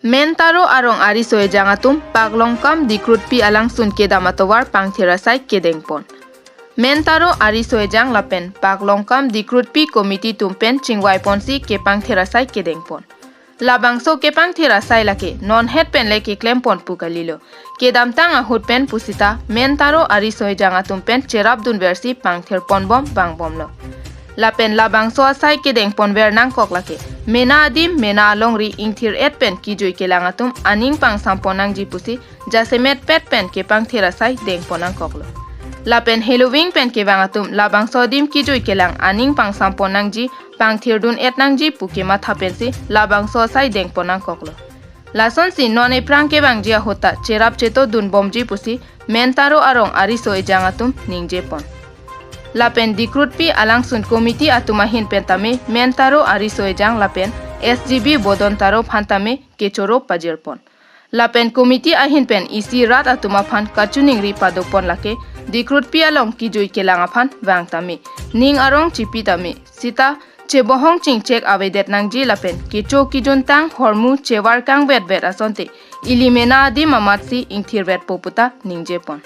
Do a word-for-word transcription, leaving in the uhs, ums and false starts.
Mentaro arong ariso ejang atum Paklongkam Dikrutpi alangsun kedam atovar pangthir asai kedeng pon. Mentaro ariso ejang lapen Paklongkam Dikrutpi committee atum pen chingvai ponsi kepangthir asai kedeng pon. Labangso kepangthir asai lake non het pen le keklem pon pu kalilo. Kedamtang ahut pen pusita Mentaro ariso ejang atum pen cherap dunversi pangthir ponbom vangbomlo. Lapen labangso asai kedeng ponver nangkok lake mena adim mena alongri ingthir et pen kejui kelang atum aning pangsam pon nangji pusi jasemet pet pen kepangthir asai deng pon nangkoklo. Lapen heloving pen kevang atum labangso adim kejui kelang aning pangsam pon nangji, pangthir dun et nangji pu kematha pensi labangso asai deng pon nangkoklo. Lasonsi non ephrang kevangji ahut ta cherap cheto dunbomji pusi Mentaro arong ariso ejang atum ningje pon. Lapen Dikrutpi alangsun committee atum ahin pen tame Mentaro ariso ejang lapen S G B Bodon Taro aphan tame kechoro pajir pon. Lapen committee ahin pen isi rat atum aphan kachiningri padok pon lake Dikrutpi along kejui kelang aphan vang tame, ning arong chipi tame, sita chebohong chingchek avedet nangji lapen kecho kejuntang hormu chevar kangvetvet asonte ili mena adim amatsi ingthir vetpo puta ningje pon.